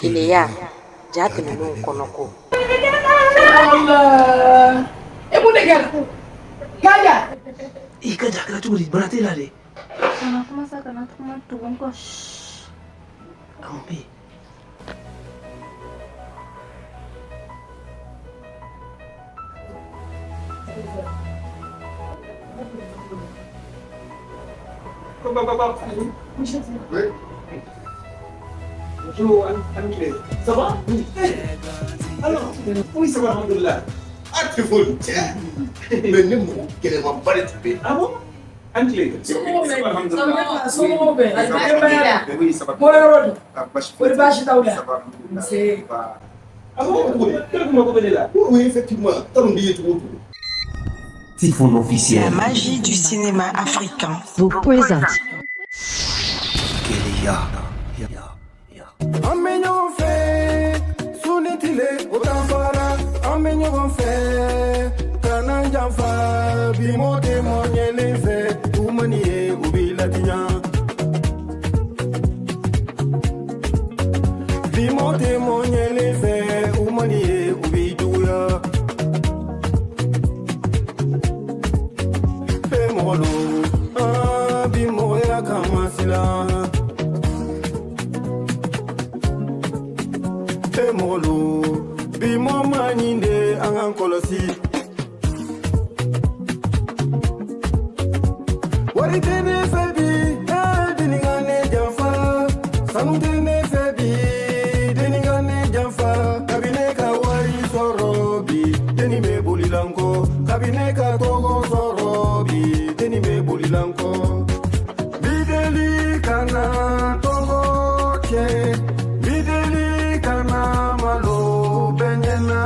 Keleya, ja tɛmɛnenw kɔnɔ ko. E mun de kɛra? Kaja! I ka ja kɛra cogo di? Bana t'e la de? Kana kuma sa, kana kuma tugun kɔ. A mun bɛ yen? Oui. Bonjour, Anne-Claire. Ça va? Oui. Alors, oui, ça va, alhamdoulilah. Ah, tu veux, tiens. Mais ne mɔgɔ gɛlɛnmanba de tun bɛ yen. Ah bon? Anne-Claire. Somɔgɔw bɛ? Ça va, alhamdoulilah. Somɔgɔw bɛ? Oui, ça va. Denbaya la? Oui, ça va. Bɔra yɔrɔ di? Ah, basi foyi Kɔri tɛ. baasi t'aw la? Ça va, alhamdoulilah. Nse. Va. Ah bon? Quel mako bɛ ne la? Oui, oui, effectivement. T'a dɔn b'i ye cogo o cogo. Typhoon officiel. La magie du cinéma africain vous présente. Keleya. An bɛ ɲɔgɔn fɛ su ni tile o danfara, an bɛ ɲɔgɔn fɛ kana janfa, bi mɔ tɛ mɔ ɲɛlen fɛ, u mani ye u b'i ladiya, bi mɔ tɛ mɔ ɲɛlen fɛ, u mani ye u b'i juguya, bɛɛ mɔgɔ don, aa bi mɔgɔya kama siran. E mɔgɔ lo bi mɔ ma ɲi de, an k'an kɔlɔsi, wari tɛ ne fɛ bi, ee deni ka ne janfa, sanu tɛ ne fɛ bi, deni ka ne janfa, kabi ne ka wari sɔrɔ bi, deni bɛ boli la n kɔ, kabi ne ka tɔgɔ sɔrɔ bi, deni bɛ boli la n kɔ, bideli kana tɔgɔ tiɲɛ, bideli kana malo bɛɛ ɲɛna,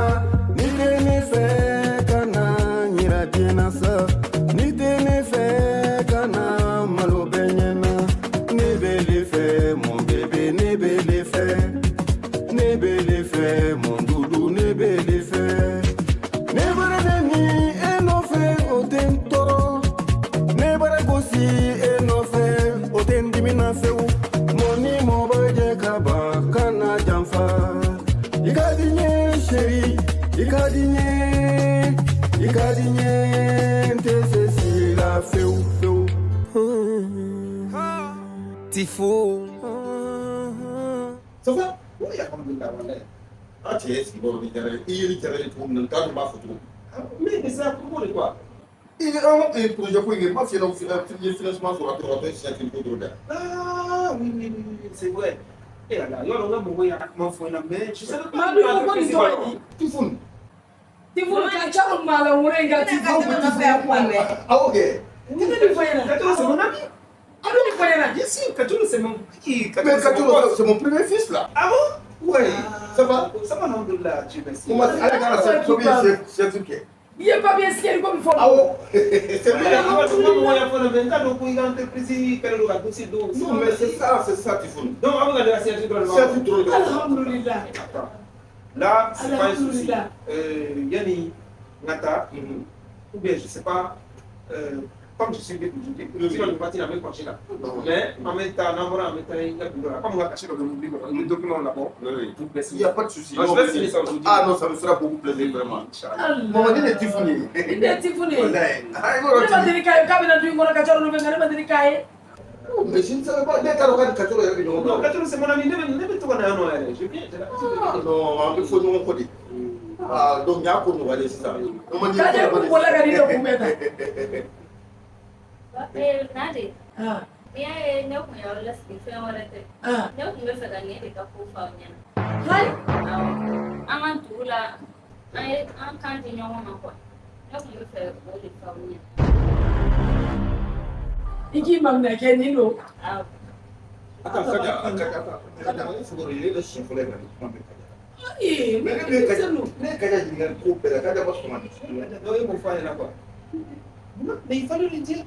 ni tɛ ne fɛ kana ɲira diɲɛ na sa, ni tɛ ne fɛ kana malo bɛɛ ɲɛna, ne bɛ le fɛ mon bébé, ne bɛ le fɛ, ne bɛ le fɛ mon doudou, ne bɛ le fɛ, ne bara ne ni e nɔfɛ o tɛ n tɔɔrɔ, ne bara gosi e nɔfɛ o tɛ n dimi na fewu, mɔ ni mɔ bɛ jɛ ka ban kana janfa, i ka di n ye chéri, i ka di n ye, i ka di n ye, n tɛ se si la fewu fewu. Typhoon. Ça va? Oui, alhamdoulilah, wallahi. Ah, cɛ ye sigiyɔrɔ ni diyara ye. I ye ni diyara ye cogo min na, n t'a dɔn n b'a fɔ cogo min. Ah, mais c'est à propos de quoi? I ye an ka projet ko in kɛ, n m'a f'i ɲɛna i ye financement sɔrɔ a tɔ signature ko dɔrɔn dɛ. Ah, oui, oui, oui, oui, c'est vrai. Eh là, yɔrɔ n ka mɔgɔw y'a kuma fɔ n ɲɛna, mais je savais pas. Madu ko nin tɔgɔ ye di? Typhoon. Tifunu ka ca maa la wolo in ka Tifunu. Awɔ kɛ. Ne bɛ nin fɔ ɲɛna. Katolo, c'est mon ami. A bɛ nin fɔ ɲɛna. Bien sûr, Katolo, c'est mon qui? Mais Katolo, c'est mon premier fils là. Ah bon? Oui. Ça va? Ça va, alhamdoulilah, Dieu merci. Comment ale ka na signature kɛ? I ye papier signé ko min fɔ. Awɔ. C'est vrai. Non, mais c'est ça, Typhoon. Donc, on va la signature dɔrɔn. Signature dɔrɔn de. Alhamdulillah. Là, c'est pas un souci. Alhamdulillah. Yani, Nata, ou bien je sais pas, comme je suis venu aujourd'hui, Oui, sinon oui. je vais partir avec congé là. Non. Mais en même temps, en en même temps, il y a comme on va cacher le document là-bas, Oui, oui. vous baissez. Il n'y a pas de souci. Non, je Non, vais mais- signer ça aujourd'hui. Ah non, ça me fera beaucoup plaisir vraiment. Inch'Allah. Maman, ne Typhoon. Nin de ye Tifunu ye. Wallahi. Ah, i Ne ma b'a dɔn deli k'a ye k'a bɛna du in kɔnɔ ka ca nɔfɛ, nka ne ma deli k'a ye. Typhoon. Mais je ne savais pas. Ne t'a dɔn k'a ni Katolo yɛrɛ bɛ ɲɔgɔn Non, dɔn. Katolo, c'est mon ami, ne bɛ to ka na yan nɔ yɛrɛ. Je viens, j'ai l'habitude de Ah venir. non, an bɛ fɔ ɲɔgɔn kɔ de. Ah, donc n y'a ko nɔgɔyalen sisan. Maman, Kaja kun bolila ka n'i dɔ kunbɛn tan. Eh, Nade, Ah, n'i y'a ye ne kun y'aw lasigi fɛn wɛrɛ tɛ. ah. Ne kun bɛ fɛ ka nin de ka ko f'aw ɲɛna. Hayi. Awɔ. An ka dugu la, an ye an kan di ɲɔgɔn ma quoi. Ne kun bɛ fɛ k'o de f'aw ɲɛna. I k'i maminɛ kɛ nin don. Awɔ. Attends, Kaja, Kaja, attends. Kaja, ne sɔgɔra ne bɛ siɲɛ fɔlɔ ye ka nin kuma mɛn Kaja. Ee, Mais ne bɛ Kaja, ne ye Kaja ɲininka nin ko bɛɛ la, Kaja ma sɔn ka nin fɔ. Donc, il faut faire là quoi. Non, mais il fallait le dire.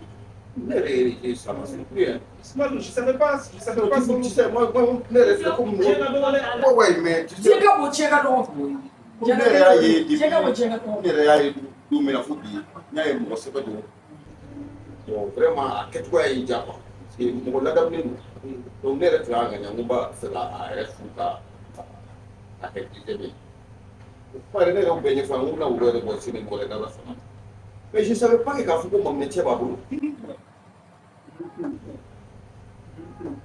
Ne yɛrɛ ça m'a surpris hein. Moi, je savais pas, je savais pas. Tu sais, moi, moi, ne yɛrɛ filɛ komi Tiɲɛ mɔgɔ. ka dɔgɔ dɛ. Ouais, ouais, mais tu sais, Diɲɛ ka bon, tiɲɛ ka dɔgɔ. ne yɛrɛ y'a ye depuis Tiɲɛ ka bon, tiɲɛ ka dɔgɔ. ne yɛrɛ y'a ye don min na fo bi, n y'a ye mɔgɔ sɛbɛ don. Bon, vraiment, a kɛcogoya ye n diya quoi. Parce que mɔgɔ ladamunen don. Donc ne yɛrɛ tun y'a ŋaniya n ko n b'a fɛ ka a yɛrɛ furu ka A kɛ deuxième ye. O kuma yɛrɛ, ne yɛrɛ bɛɛ ɲɛfɔ a ye, n ko bɛna woro yɛrɛ bɔ sini mɔgɔ wɛrɛ n'Ala sɔnna. Mais je savais pas que k'a fɔ ko maminɛ cɛ b'a bolo.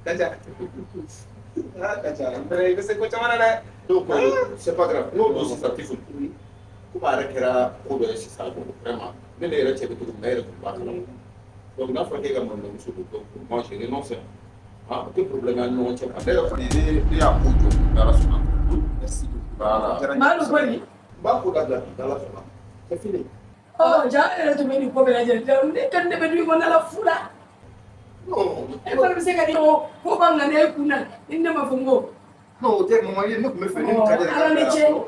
Kaja. Ah, Kaja, i fɛnɛ i bɛ se ko caman na dɛ. Donc c'est pas grave, n'o don sisan Tifo, komi a yɛrɛ kɛra ko dɔ ye sisan, bon, vraiment ne yɛrɛ cɛ bɛ cogo min na, e yɛrɛ tun b'a kalama. Donc n'a fɔra k'e ka maminɛmuso don, donc moi je renonce. Ah, o tɛ problème y'an ni ɲɔgɔn cɛ quoi. Ne yɛrɛ kɔni, ne y'a ko jɔ n'Ala sɔnna. Merci beaucoup. Voilà. Maalu kɔni. N b'a ko dabila bi n'Ala sɔnna. C'est fini. Ɔ, ja e yɛrɛ tun bɛ nin ko bɛɛ lajɛlen ne ka ne bɛ du in kɔnɔna la fu la. Non. E fana bɛ se ka nin ko ba ŋaniya i kun na ni ne ma fɔ n ko. Non, o tɛ maman ye, ne tun bɛ fɛ ne ni Kaja de ka Ala ni bila ce. fɔlɔ.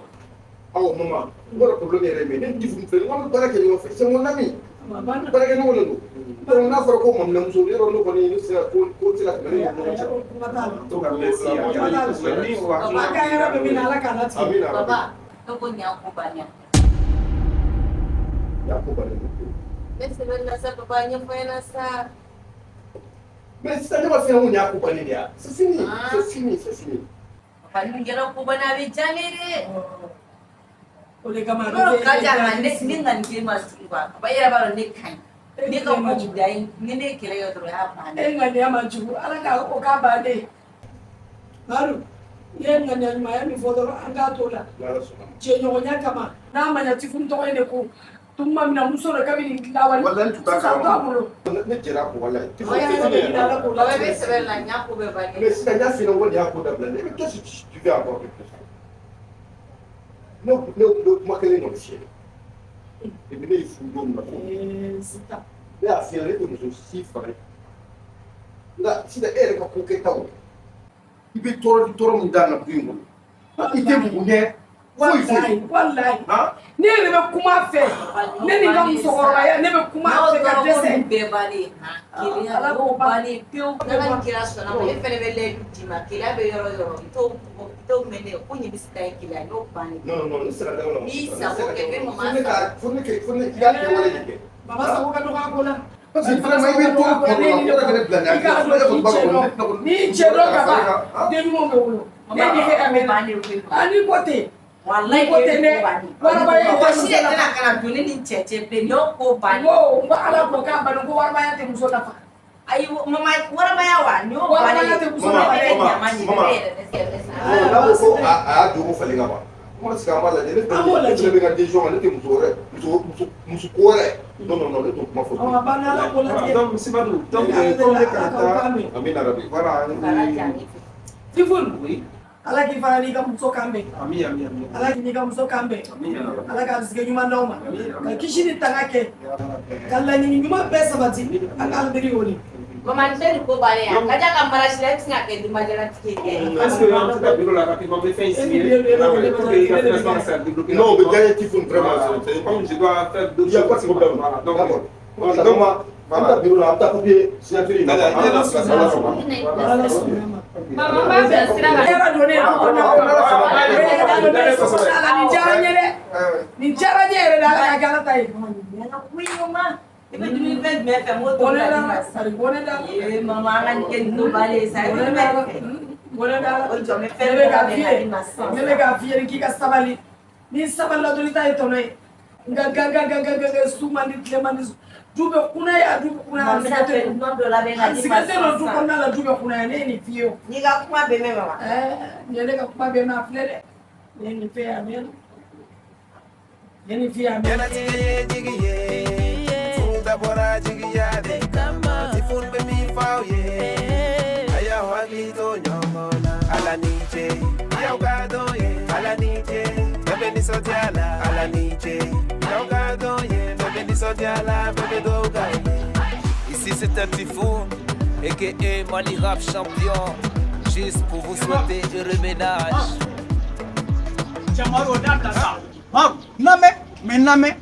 Awɔ maman, n b'a dɔn problème yɛrɛ ye min ye, ne ni Tifo filɛ nin ye, n ko an bɛ baara kɛ ɲɔgɔn fɛ, c'est mon ami. Baarakɛ ɲɔgɔn de don. Donc n'a fɔra ko maminɛmuso, yɔrɔ ne kɔni ne tɛ se ka ko ko tɛ se ka tɛmɛ ne ni ɲɔgɔn cɛ. Kuma t'a la. Donc, merci. A diyara n ye kosɛbɛ. Ni o hakilina A ka hɛrɛ bɛ min na, Ala k'a latigɛ. Amina. Papa, ne ko nin y'a ko bannen. Y'a ko bannen. Ne sɛbɛn na sa, papa, ɲɛfɔ ɲɛna sa. Mais sisan ne ma fɛn ko nin y'a ko bannen de ya. C'est fini, c'est fini, c'est fini. Papa, nin kɛra ko bannen, a bɛ diya ne de. O de kama a I bɛ b'a dɔn fɛ Kaja nka ne ka nin den ma sigi quoi. Papa, e yɛrɛ b'a dɔn ne ka ɲi. Ne ka ko juguya ye ni ne ye kɛlɛ kɛ dɔrɔn o y'a bannen. E ŋaniya ma jugu, Ala ka o k'a bannen. Maalu, i ye ŋaniya ɲumanya min fɔ dɔrɔn, an k'a t'o la. N'Ala sɔnna. Cɛɲɔgɔnya kama n'a ma ɲɛ Tifo tɔgɔ ye de ko tuma min na muso dɔ kabini lawale. Walahi n tun t'a sisan t'a bolo. Ne jɛra a kɔ walahi. Tifo Ala c'est yɛrɛ fini bɛ ɲini Ala yɛrɛ. k'o Papa, i latigɛ. bɛ sɛbɛn la, nin y'a ko bɛɛ bannen. Mais sisan n y'a f'i ɲɛna ko nin y'a ko dabila. Mais qu'est-ce que tu veux encore de plus? Ne kuma kelen kɔni f'i ye. Depuis ne y'i furu don min na fo bi. Sisan. Ne y'a f'i ɲɛna ne tɛ muso si faga. Nka sisan e yɛrɛ ka ko kɛtaw, i bɛ tɔɔrɔ tɔɔrɔ min da n na du in kɔnɔ. I tɛ mun kɛ. Foyi foyi. Walayi, ne yɛrɛ bɛ kuma a fɛ, ne ni n ka musokɔrɔbaya, ne bɛ kuma a fɛ ka dɛsɛ. N'o bɛɛ bannen, han, keleya Ala o k'o ban. bannen pewu. N'Ala ni kira sɔnna ma, e fɛnɛ bɛ layidu d'i ma, keleya bɛ yɔrɔ o yɔrɔ, i t'o mɛn ne ko nin bɛ se ka ye keleya, n'o bannen. Non, non, ne tɛ se ka da o la. N'i sago kɛ, bɛ mama Fo ne ka fo ne kɛ fo ne i y'a kɛwale de kɛ. Baba sago ka dɔgɔ a ko la. Parce que vraiment i bɛ tɔɔrɔ kuma dɔ la, o yɛrɛ ka ne bila nin I k'a hakili la. dɔn k'i cɛ dɔn, n'i cɛ dɔn ka ban, den ɲumanw bɛ wolo. Ne n'i kɛ ka mɛn na. A n'i ko ten. Walayi N'i ko ten dɛ, warabaya mɔgɔ tɛ si muso de nafa. tɛna ka na don ne ni n cɛ cɛ bilen, nin y'o ko bannen. N ko Ala ko k'a bali ko warabaya tɛ muso nafa. Ayi mama, warabaya wa nin y'o bannen. Warabaya tɛ muso nafa dɛ. Ne bɛ ɲama nin, ne Mama. bɛ yɛrɛ dɛsɛ. Non, n'a ko ko a y'a jogo falen ka ban. Kuma sigi an b'a lajɛ, ne An b'o lajɛ. ne bɛ ka décision kan, ne tɛ muso wɛrɛ, muso ko wɛrɛ. Non, non, non, ne t'o kuma fɔ. Ɔ, a banna, Ala k'o latigɛ. Donc, monsieur Badou, donc, comme ne kana taa, Amina rabi. voilà. Tifo, Oui. Ala k'i fara n'i ka muso kan bɛn. Ami, ami, ami. Ala k'i n'i ka muso kan bɛn. Ami, ami. Ala k'a dusukun ɲuman d'aw ma. Ami, ami. Ka kisi ni tanga kɛ. Ka laɲini ɲuman bɛɛ sabati. An ka Ala deli o de. Mama, nin tɛ nin ko bannen ya. Kaja ka mariage la, e bɛ sin ka kɛ dumajalatigi ye kɛ. Est-ce que an bɛ se ka bureau la rapidement, n bɛ fɛn in signer pour que i ka financement ka se ka débloquer. Non, mais gagner Tifo vraiment, Voilà. c'est Comme je dois faire d'autres Il y a pas de choses. problème. Voilà, donc, D'accord. voilà, Donc, donc, an bɛ taa bureau la, an bɛ taa papier signature in na. D'accord, Ala sɔnna. Ala sɔnna ma. Mama, n b'a bila sira kan. Hɛrɛ donnen du kɔnɔ. Hɛrɛ donnen so kɔnɔ la, nin diyara n ye dɛ. Nin diyara n ye yɛrɛ de, Ala k'a kɛ Ala ta ye. Koyi mama, i bɛ dumuni fɛn jumɛn fɛ, n b'o tobi Bɔnɛ ka da d'i ma la, sisan. sari bɔnɛ da la. Ee mama, an ka nin kɛ nin ko bannen ye sa, i bɛ Bɔnɛ jumɛn da la. fɛ? Bɔnɛ da la. O jɔ, n bɛ Ne fɛn bɛ dɔ k'a labɛn f'i ka ye, d'i ma sisan. ne bɛ k'a f'i ye k'i ka sabali. N'i sabalila dɔrɔn i ta ye tɔnɔ ye. Nka nka su man di, tile man di, du bɛ kunnaya, du bɛ kunnaya. Mama, n bɛna fɛn duman dɔ labɛn ka d'i ma Siga tɛ nɔ du sisan. kɔnɔna la, du bɛ kunnaya, ne ye nin f'i ye o. N'i ka kuma bɛ mɛn mama. Ɛɛ, nin ye ne ka kuma bɛɛ mɛn, a filɛ dɛ. Ne ye nin f'i ye a mɛnna. Ne ye nin f'i ye a mɛnna. Diɲɛlatigɛ ye jigi ye, furu dabɔra jigiya de kama. Tifo bɛ min f'aw ye, a y'aw hakili to ɲɔgɔn na. Ala ni ce, y'aw ka dɔn ye. Ala ni ce, bɛɛ bɛ nisɔndiya la. Ala ni ce, y'aw ka dɔn ye. Bɛɛ bɛ nisɔndiya la, bɛɛ bɛ dugawu k'aw ye. Ici c'est un Typhoon, aka Mali Rap Champion, juste pour vous souhaiter heureux ménage. Cɛ Maru, o dabila sa. Maru, lamɛn, mais lamɛn.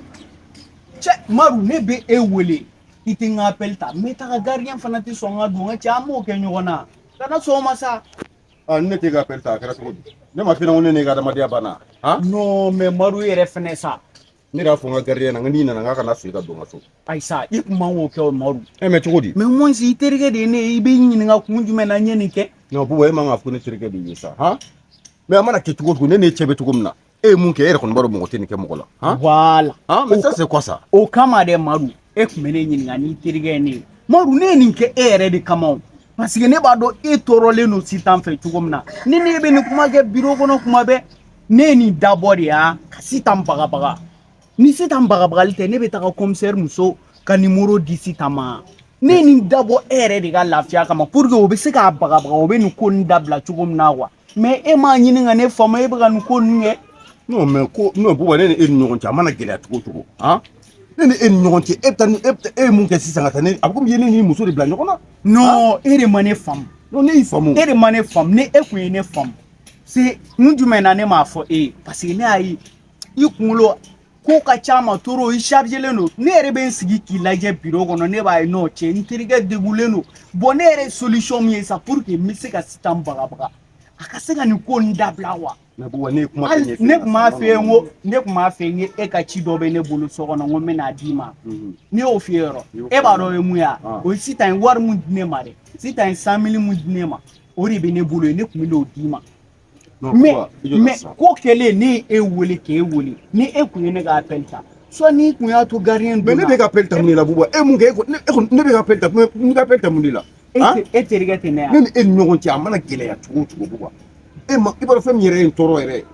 Cɛ Maru, ne bɛ e wele, i tɛ n ka appel ta. N bɛ taga gardien fana tɛ sɔn ka don. N ka cɛ, an b'o kɛ ɲɔgɔn na. Kana sɔn o ma sa. Ah, ne t'e ka appel ta, a kɛra cogo di? Ne ma f'i ɲɛna ko ne n'e ka adamadenya banna. Han? Non, mais Maru e yɛrɛ fɛnɛ sa. Ne y'a fɔ n ka gardien na, n ko n'i nana n k'a kana segin ka don n ka so. Ayi sa, i kun man k'o kɛ o Maru. Eh, mais cogo di? Mais au moins i terikɛ de ye ne ye, i bɛ n ɲininka kun jumɛn na n ye nin kɛ. Non, Buba, e man ka fɔ ko ne terikɛ de ye sa, han? Mais a mana kɛ cogo o cogo, ne n'e cɛ bɛ cogo min na, e ye mun kɛ, e yɛrɛ kɔni b'a dɔn mɔgɔ tɛ nin kɛ mɔgɔ la. Han? Voilà. Hein? Mais ça, c'est quoi ça? O kama dɛ Madu, e tun bɛ ne ɲininka n'i terikɛ ye ne ye. Madu, ne ye nin kɛ e yɛrɛ de kama o. Parce que ne b'a dɔn e tɔɔrɔlen don Sitan fɛ cogo min na. Ni ne bɛ nin kuma kɛ bureau kɔnɔ kuma bɛɛ, ne ye nin dabɔ de ya ka Sitan bagabaga. Ni Sitan bagabagali tɛ, ne bɛ taga commissaire muso ka numéro di Sitan ma. Ne ye nin dabɔ e yɛrɛ de ka lafiya kama pour que o bɛ se k'a bagabaga, o bɛ nin ko nin dabila cogo min na quoi. Mais e m'a ɲini ka ne faamu, e bɛ ka nin ko ninnu kɛ. Non, mais ko non, Buba, ne ni e ni ɲɔgɔn cɛ, a mana gɛlɛya cogo o cogo, han? Ne ni e ni ɲɔgɔn cɛ, e bɛ taa ni e bɛ taa e ye mun kɛ sisan ka taa ne, a bɛ komi i ye ne ni muso de bila ɲɔgɔn na. Non, e de ma ne faamu. Non, ne y'i faamu. E de ma ne faamu, ni e kun ye ne faamu. Se kun jumɛn na ne m'a fɔ e ye? Parce que ne y'a ye i kunkolo ko ka ca ma toro, i chargelen don. Ne yɛrɛ bɛ n sigi k'i lajɛ bureau kɔnɔ, ne b'a ye non cɛ, n terikɛ degunlen don. Bon, ne yɛrɛ solution min ye sa pour que n bɛ se ka Sitan bagabaga, a ka se ka nin ko nin dabila wa. Mais Buba, ne ye kuma kɛ ɲɛfɛ. Ne tun b'a f'i ye n ko ne tun b'a f'i ye e ka ci dɔ bɛ ne bolo so kɔnɔ, n ko n bɛna d'i ma. Ne y'o f'i ye yɔrɔ, e b'a dɔn o ye mun ye wa? O ye Sitan ye wari mun di ne ma dɛ, Sitan ye 100 000 mun di ne ma, o de bɛ ne bolo yen, ne tun bɛ n'o d'i ma. Mais ko kɛlen, ne ye e wele k'e wele, ni e kun ye ne ka appel ta, soit n'i kun y'a to gardien Mais ne bɛ ka appel ta mun de la, Buba? E mun kɛ, e kɔni ne bɛ ka appel ta, n ka appel ta mun de la? E terikɛ tɛ ne ya. Ne ni e ni ɲɔgɔn cɛ, a mana gɛlɛya cogo o cogo, Buba, e ma i b'a dɔn fɛn min yɛrɛ ye n tɔɔrɔ yɛrɛ.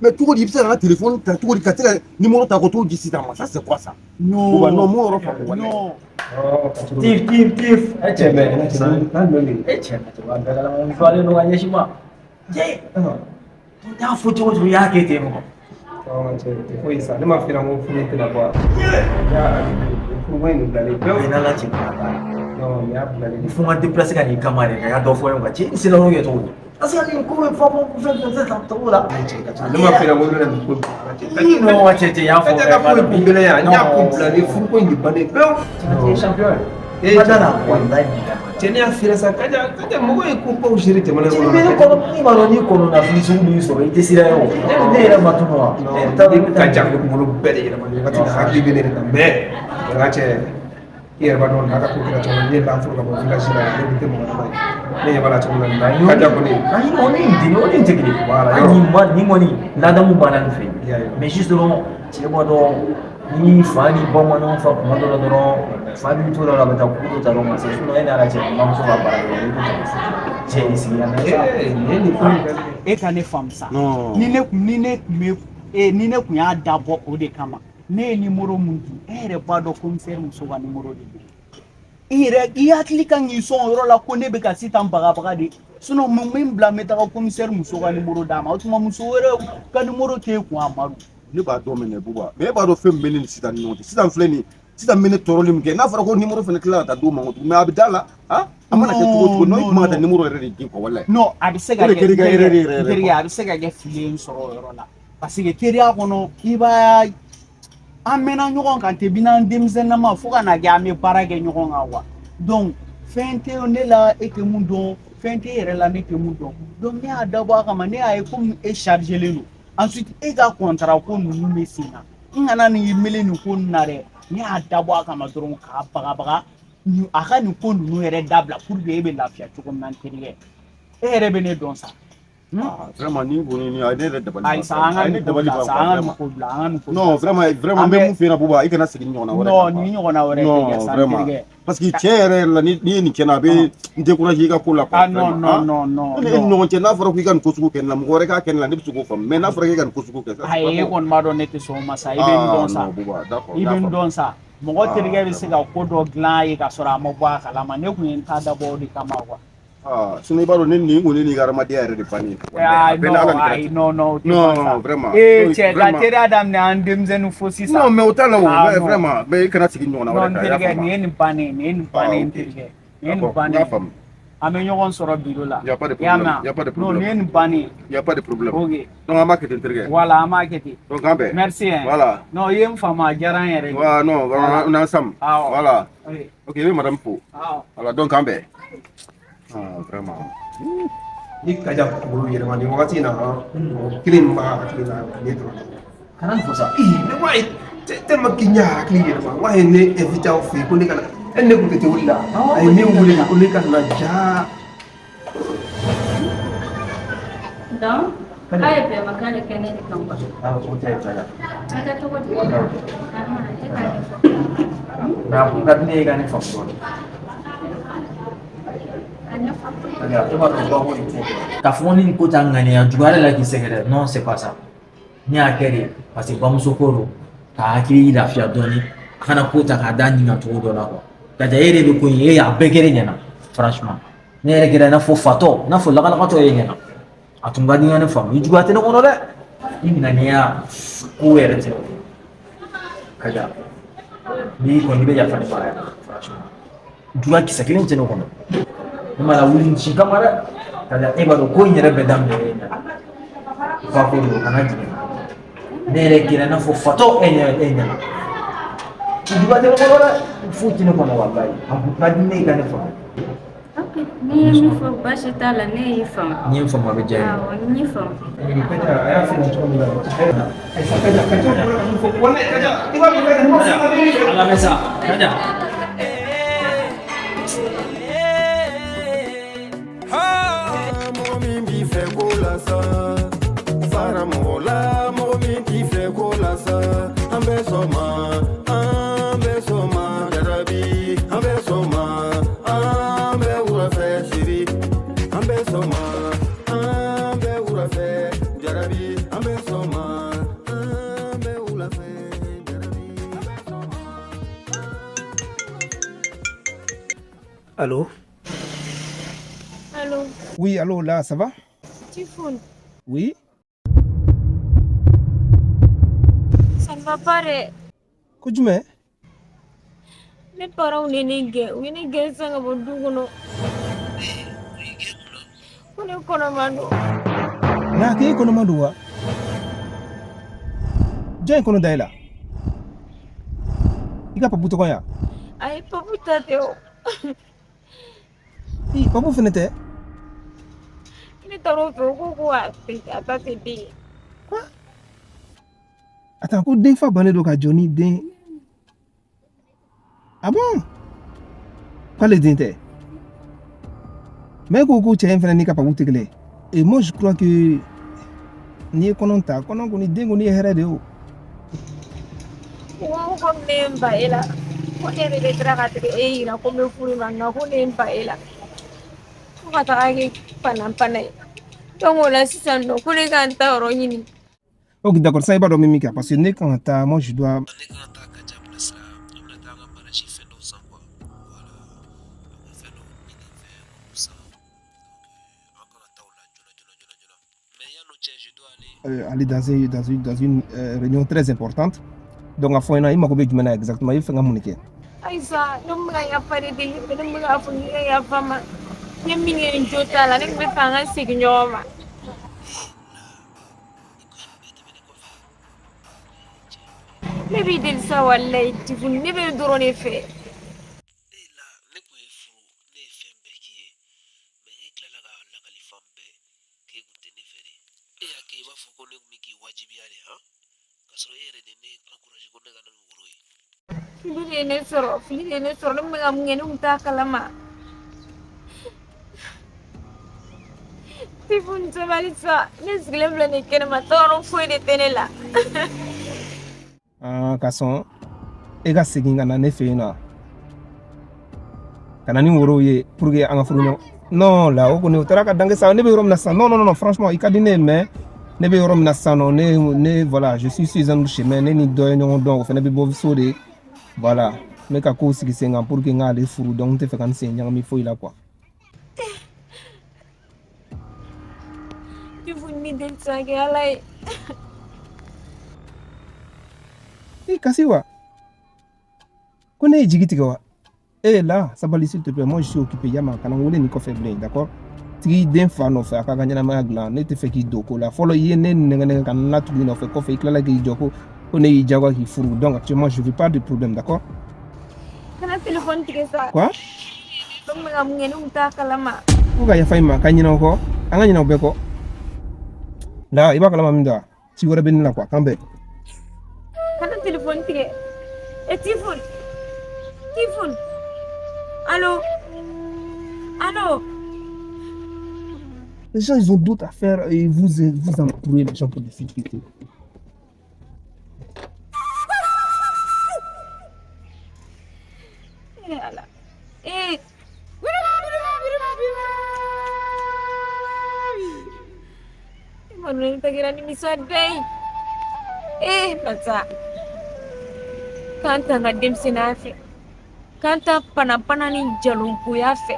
Mais cogo di i bɛ se ka n ka téléphone ta cogo di ka se ka numéro ta ko t'o di Sitan ma? Ça, c'est quoi ça? Non. Buba, non, m'o yɔrɔ faamu walayi. Non. Tif, tif, tif. E cɛ bɛ. E cɛ bɛ bɛɛ kalama n falen don ka ɲɛsin ma. Cɛ, n y'a fɔ cogo cogo, i y'a kɛ ten mɔgɔ. Cɛ, tɛ foyi sa, ne ma f'i ɲɛna ko furu tɛna bɔ a? Furuko in bilalen pewu. A ye n'Ala cɛ kuma t'a la. Non, nin y'a bilalen. Il faut n ka déplacer ka n'i kama de, ka y'a dɔ fɔ n ye quoi. Cɛ, n sera yɔrɔ kɛ cogo di? Parce que nin ko bɛ fɔ fɛn fɛn fɛn cogo la. Ne ma f'i ɲɛna ko n bɛna nin ko Non, cɛ, cɛ, y'a fɔ. E tɛ ka ko ye kun kelen ye, n y'a ko bilalen, furuko in de bannen pewu. Cɛ, ye champion ye. Ma da la, walayi. Cɛ, ne y'a f'i ɲɛna sa, Kaja, Kaja, mɔgɔ ye ko baw gérer jamana in kɔnɔ. Cɛ, ne kɔnɔ, n'i b'a dɔn n'i kɔnɔna fili sugu b'i sɔrɔ, i tɛ siran ye o. Ne yɛrɛ ma tunu wa? Ne Kaja kunkolo bɛɛ de yɛlɛma nin wagati la, hakili bɛ ne de kan, mais nka cɛ, i yɛrɛ b'a dɔn n'a ka ko kɛra cogo min, ne ye ban furu ka bɔ village la, ne tun tɛ mɔgɔ laban ye, ne ɲɛ b'a la cogo min na, Kaja kɔni. Ayi, o ni nin o ni tɛ kelen ye. Voilà. Hali nin ma nin kɔni ladamu banna nin fɛ yen. Mais juste dɔrɔn, cɛ b'a dɔn ni fa ni ba ma ɲɔgɔn fa kuma dɔ la dɔrɔn, fa b'i to la a bɛ taa ko dɔ ta dɔrɔn ka se, sinon e n'a cɛ bamuso ka baara kɛ, i ko cɛ y'i sigi yan. E ka ne faamu sa. Ni ne kun ni ne kun bɛ e ni ne kun y'a dabɔ o de kama, ne ye numéro mun di, e yɛrɛ b'a dɔn commissaire muso ka numéro de don. I yɛrɛ i hakili kan k'i sɔn o yɔrɔ la ko ne bɛ ka Sitan bagabaga de. Sinon mun bɛ n bila n bɛ taga commissaire muso ka numéro d'a ma? O tuma muso wɛrɛ ka numéro t'e kun a Madu. Ne b'a dɔn minɛ Buba, mais e b'a dɔn fɛn min bɛ ne ni Sitan ni ɲɔgɔn cɛ. Sitan filɛ nin ye, Sitan bɛ ne tɔɔrɔli min kɛ, n'a fɔra ko numéro fana tilala ka taa d'o ma ko tugun, mais a bɛ da la, han? A mana kɛ cogo o cogo, non, i tun man ka taa numéro yɛrɛ de di quoi, walayi. Non, a bɛ se ka O de kɛra i ka erreur yɛrɛ kɛ yɛrɛ terikɛ, a bɛ se ka kɛ fili ye n sɔrɔ o yɔrɔ la. Parce que teriya kɔnɔ, i b'a an mɛnna ɲɔgɔn kan ten, bi n'an denmisɛnninama fo ka na kɛ an bɛ baara kɛ ɲɔgɔn kan quoi. Donc fɛn tɛ ne la e tɛ mun dɔn, fɛn tɛ e yɛrɛ la ne tɛ mun dɔn. Donc ne y'a dabɔ a kama, ne y'a ye komi e chargelen don. Ensuite e ka contrat ko ninnu bɛ sen na, n kana nin mele nin ko ninnu na dɛ. Ne y'a dabɔ a kama dɔrɔn k'a bagabaga a ka nin ko ninnu yɛrɛ dabila pour que e bɛ lafiya cogo min na n terikɛ. E yɛrɛ bɛ ne dɔn sa. Vraiment, ni kɔni ni a ye ne yɛrɛ dabali ban. Ayi sa, an ka A ye ne nin ko dabali bila ban sa, quoi, an ka nin vraiment. ko bila, an ka nin ko bila. Non, vraiment, vraiment, An n bɛ bɛ mun f'i ɲɛna Buba, i kana segin nin ɲɔgɔnna wɛrɛ Non, kan quoi. nin ɲɔgɔnna wɛrɛ tɛ kɛ Non, sa n vraiment. terikɛ. Parce que tiɲɛ yɛrɛ yɛrɛ la, ni ye nin kɛ n na, a bɛ n décourager i ka ko la quoi. Ah non, Vraiment, non, hein. non, non, Ne ni e ni non. ɲɔgɔn cɛ, n'a fɔra k'i ka nin ko sugu kɛ ne la, mɔgɔ wɛrɛ k'a kɛ ne la, ne bɛ se k'o faamu. Mais n'a fɔra k'e ka nin ko sugu kɛ, ça c'est Ayi, pas e bon. kɔni b'a dɔn ne tɛ sɔn o ma sa, i bɛ n Ah dɔn sa. non, Buba, d'accord, I n y'a bɛ n faamu. dɔn sa. Mɔgɔ Ah, terikɛ bɛ se vraiment. ka ko dɔ dilan a ye ka sɔrɔ a ma bɔ a kalama. Ne kun ye n ta dabɔ o de kama quoi. Ah, sinon i b'a dɔn ne nin kɔni n'i ka adamadenya yɛrɛ de bannen ye. Walayi, a Ayi bɛɛ ni Ala non, ni kira ayi cɛ. non, non, o tɛ ban sa. Non, vraiment. Ee Donc, cɛ, ka vraiment. teriya daminɛ an denmisɛnnin fo sisan. Non, mais o t'a la o, Ah mais non. vraiment, mais i kana segin ɲɔgɔnna Non, wɛrɛ n kan, i y'a terikɛ, faamu. nin ye nin bannen ye, nin ye nin Ah, bannen ye n ok. terikɛ. Nin ye nin D'accord, n bannen y'a ye. faamu. An bɛ ɲɔgɔn sɔrɔ bureau la. Y a pas de I y'a problème, mɛn wa? y a pas de Non, nin problème. ye nin bannen ye. Y a pas de problème. Ok. Donc an b'a kɛ ten terikɛ. Voilà, an b'a kɛ ten. Donc an bɛn. Merci hein. Voilà. Non, i ye n faamu, a diyara n yɛrɛ ye. Ouais, non, Voilà. on est ensemble. Awɔ. Voilà. Ok. Ok, i bɛ madame fo. Awɔ. Voilà, donc an bɛn. Ah, vraiment. Ni Kaja kunkolo yɛlɛma nin wagati in na, han, mɔgɔ kelen min b'a hakili la, ne dɔrɔn tɛ. Kana nin fɔ sa. Ii, ne ko ayi, tellement que n y'a hakili yɛlɛma, n ko a ye ne invité aw fɛ yen ko ne ka na, e ne kun tɛ wuli la, a ye ne wele ko ne ka na ja. Donc, K'a ye bɛnbakan de kɛ ne de kan quoi. Ah, o tɛ Kaja. A ka tɔgɔ di? Ahan, e k'a ɲɛfɔ. Mais a kun ka di ne ye ka ne faamu dɔɔnin. A ɲɛfɔ. Kaja, e b'a dɔn bako nin tɛ. K'a fɔ ko ni nin ko ta ŋaniya juguya de la k'i sɛgɛrɛ, non, c'est pas ça. Ne y'a kɛ de parce que bamuso ko don, k'a hakili lafiya dɔɔnin, a kana ko ta k'a da nin kan cogo dɔ la quoi. Kaja, e yɛrɛ bɛ ko in, e y'a bɛɛ kɛ ne ɲɛna, franchement. Ne yɛrɛ kɛra i n'a fɔ fatɔ, i n'a fɔ lakalakatɔ ye ɲɛna. A tun ka di n ka ne faamu, i juguya tɛ ne kɔnɔ dɛ. I ŋaniya ko yɛrɛ tɛ. Kaja, n'i kɔni bɛ yafa ne ma yɛrɛ, franchement. Juguya kisɛ kelen tɛ ne kɔnɔ. Ne ma lawuli nin si kama dɛ. Kaja, e b'a dɔn ko in yɛrɛ bɛɛ daminɛ e ɲɛna. Ba ko don, kana jigin. Ne yɛrɛ kɛra i n'a fɔ fatɔ e ɲɛna. Juguya tɛ ne kɔnɔ dɛ. Foyi tɛ ne kɔnɔ walayi. A kun ka di ne ye ka ne faamu. Ok, n'i ye min fɔ baasi t'a la, ne y'i faamu. N'i ye n faamu a bɛ diya n ye. Awɔ, n y'i faamu. Kaja, a y'a f'i ɲɛna cogo min na. Ayisa, Kaja, Kaja bɔra ka min fɔ, walayi Kaja, i b'a dɔn Kaja, Kaja, a lamɛn sa, Kaja. Mɔgɔ min b'i fɛ ko la sa, fara mɔgɔ la, mɔgɔ min t'i fɛ ko la sa, an bɛ sɔn ma, an bɛ sɔn ma, jarabi, an bɛ sɔn ma, an bɛ wula fɛ siri, an bɛ sɔn ma, an bɛ wula fɛ jarabi, an bɛ sɔn ma, an bɛ wula fɛ jarabi. Allô? Allô? Oui, allô, là, ça va? Tifoun. Oui? Ça ne va pas dɛ. Ko jumɛn? Ne parents ye ne gɛn, u ye ne gɛn sisan ka bɔ du kɔnɔ. Ko ne kɔnɔma don. Na k'e kɔnɔma don wa? Jɔn ye kɔnɔ da e la? I ka papu tɔgɔ ya? Ayi, papu ta tɛ o. I, papu fɛnɛ tɛ? Ne taar'o fɛ, o ko ko a ta tɛ den ye. Attends, ko den fa bannen don ka jɔ ni den. Ah bon? K'ale den tɛ? Mais e ko ko cɛ in fɛnɛ n'i ka papu tɛ kelen ye. Et moi je crois que n'i ye kɔnɔ ta, kɔnɔ kɔni den kɔni ye hɛrɛ de ye o. Ko ko ne ye n ba e la. Ko ne yɛrɛ de taara ka tigɛ e yira ko n bɛ furu ma, nka ko ne ye n ba e la. Ko ka taga kɛ panapana ye. Donc o la sisan nɔ ko ne ka n ta yɔrɔ ɲini. Ok, d'accord, ça i b'a dɔn min kɛ parce que ne kan ka taa, moi je dois aller dans une réunion très importante. Donc a fɔ n ɲɛna i mago bɛ jumɛn na exactement, i bɛ fɛ ka mun de kɛ? Ayisa, ne tun bɛ ka yafa de deli fɛ, ne tun bɛ k'a fɔ k'i ka yafa n ma. N ye min kɛ n jo t'a la, ne tun bɛ fɛ an ka segin ɲɔgɔn ma. Ne b'i deli sa walayi Tifoun, ne bɛ dɔrɔn de fɛ. Fili de ye ne sɔrɔ, fili de ye ne sɔrɔ, ne tun bɛ ka mun kɛ ne tun t'a kalama. Tifoun sabali sa, ne sigilen filɛ nin ye kɛnɛma, tɔɔrɔ foyi de tɛ ne la. Ah, ka sɔn e ka segin ka na ne fɛ yen nɔ, ka na ni worow ye pour que an ka furu ɲɔgɔn. Non, la o kɔni o taara ka dange sa, ne bɛ yɔrɔ min na sisan. Non, non, non, franchement i ka di ne ye, mais ne bɛ yɔrɔ min na sisan nɔ, ne voilà, je suis sur un autre chemin, ne ni dɔ ye ɲɔgɔn dɔn, o fana bɛ bɔ so de, voilà, n bɛ ka kow sigi sen kan pour que n k'ale furu, donc n tɛ fɛ ka n sen ɲagami foyi la quoi. Tifoun ni deli sa kɛ Ala ye. I kasi wa? Ko ne ye jigi tigɛ wa? Eh là, sabali s'il te plaît, moi je suis occupé, yama, kana n wele nin kɔfɛ bilen, d'accord? Tigi den fa nɔfɛ a k'a ka ɲɛnamaya dilan, ne tɛ fɛ k'i don ko la. Fɔlɔ i ye ne nɛgɛ nɛgɛ ka n latugu i nɔfɛ, kɔfɛ i tilala k'i jɔ ko ko ne y'i jagoya k'i furu, donc actuellement je veux pas de problème, d'accord? Kana téléphone tigɛ sa. Quoi? Ne tun bɛ ka mun kɛ ne tun t'a kalama. Ko ka yafa i ma, ka ɲinɛ o kɔ, an ka ɲinɛ o bɛɛ kɔ. La, i b'a kalama min don wa? Ci wɛrɛ bɛ ne la quoi, k'an bɛn. Kana téléphone tigɛ. E Tifoun, Tifoun. Allo? Allo? Les gens, ils ont d'autres affaires et vous, vous embrouillez les gens pour des futilités. Eh Ala. Eh. Manu ta kɛra nimisa bɛɛ ye. Eh masa. K'an ta n ka denmisɛnninya fɛ. K'an ta panapana ni jalonkoya fɛ.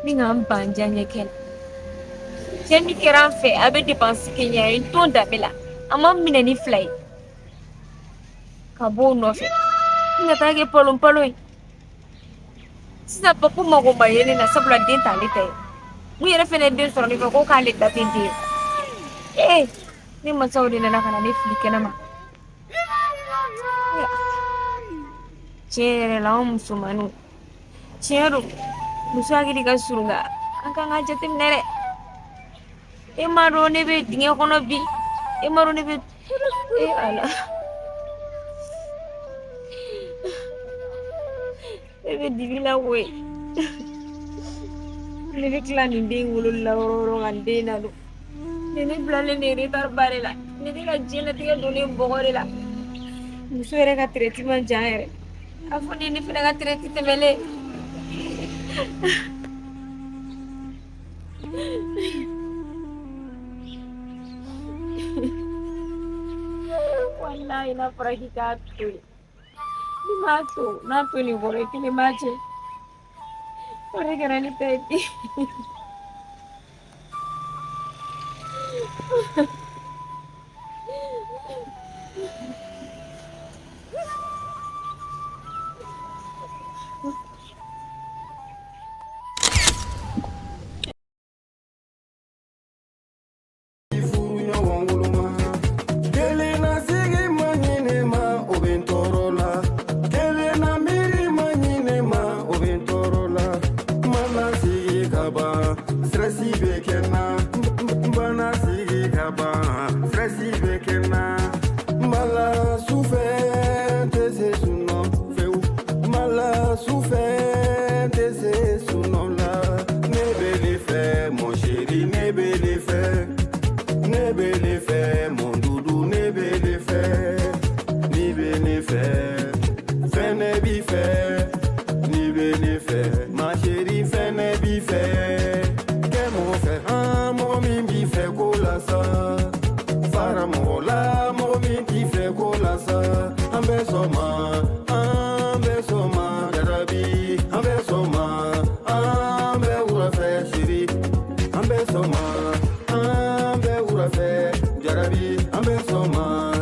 Ni k'an ban diyaɲɛ kɛ la. Cɛ min kɛra an fɛ a bɛ depansi kɛ n ye, a ye n to n danbe la. A ma n minɛ ni fila ye. Ka bɔ o nɔfɛ. N ka taa kɛ palon palon ye. Sisan papu mago ma ye ne na sabula den t'ale ta ye. Mun yɛrɛ fɛnɛ ye den sɔrɔ ne fɛ ko k'ale ta tɛ den ye. Ee ne masaw de nana ka na ne fili kɛnɛ ma. Tiɲɛ yɛrɛ la anw musomaninw, tiɲɛ don muso hakili ka surun nka an kan ka jateminɛ dɛ. E m'a dɔn ne bɛ dingɛ kɔnɔ bi, e m'a dɔn ne bɛ e Ala. Ne bɛ dibi la koyi. Ne bɛ tila nin den wololi la yɔrɔ o yɔrɔ ka nin den ladon. Ne ne bilalen de retard ba de la. Ne ne ka diɲɛlatigɛ donnen bɔgɔ de la. Muso yɛrɛ ka traite man jan yɛrɛ. A fɔ ni ne fana ka traite tɛmɛlen. Walayi n'a fɔra k'i k'a to yen. N'i m'a to, n'a to nin kɔrɔ i kelen b'a cɛ. O de kɛra ne ta ye bi. Furu ɲɔgɔn woloma kelen na sigi ma ɲinɛ ma o bɛ n tɔɔrɔ la kelen na miiri ma ɲinɛ ma o bɛ n tɔɔrɔ la mana sigi ka ban stress bɛ kɛ n na bana sigi ka ban stress bɛ kɛ n na mala sufɛ n tɛ se sunɔgɔ fewu mala sufɛ n tɛ se sunɔgɔ la ne bɛ ne fɛ mon chéri ne bɛ ne fɛ ne bɛ ne fɛ mon doudou ne bɛ ne fɛ n'i bɛ ne fɛ fɛnɛ b'i fɛ n'i bɛ ne fɛ ma chérie fɛnɛ b'i fɛ kɛ mɔgɔ fɛ han mɔgɔ min b'i fɛ ko la sa fara mɔgɔ la mɔgɔ min t'i fɛ ko la sa an bɛ sɔn ma an bɛ sɔn ma jarabi an bɛ sɔn ma an bɛ wula fɛ chérie an bɛ sɔn ma an bɛ wula fɛ jarabi an bɛ sɔn ma.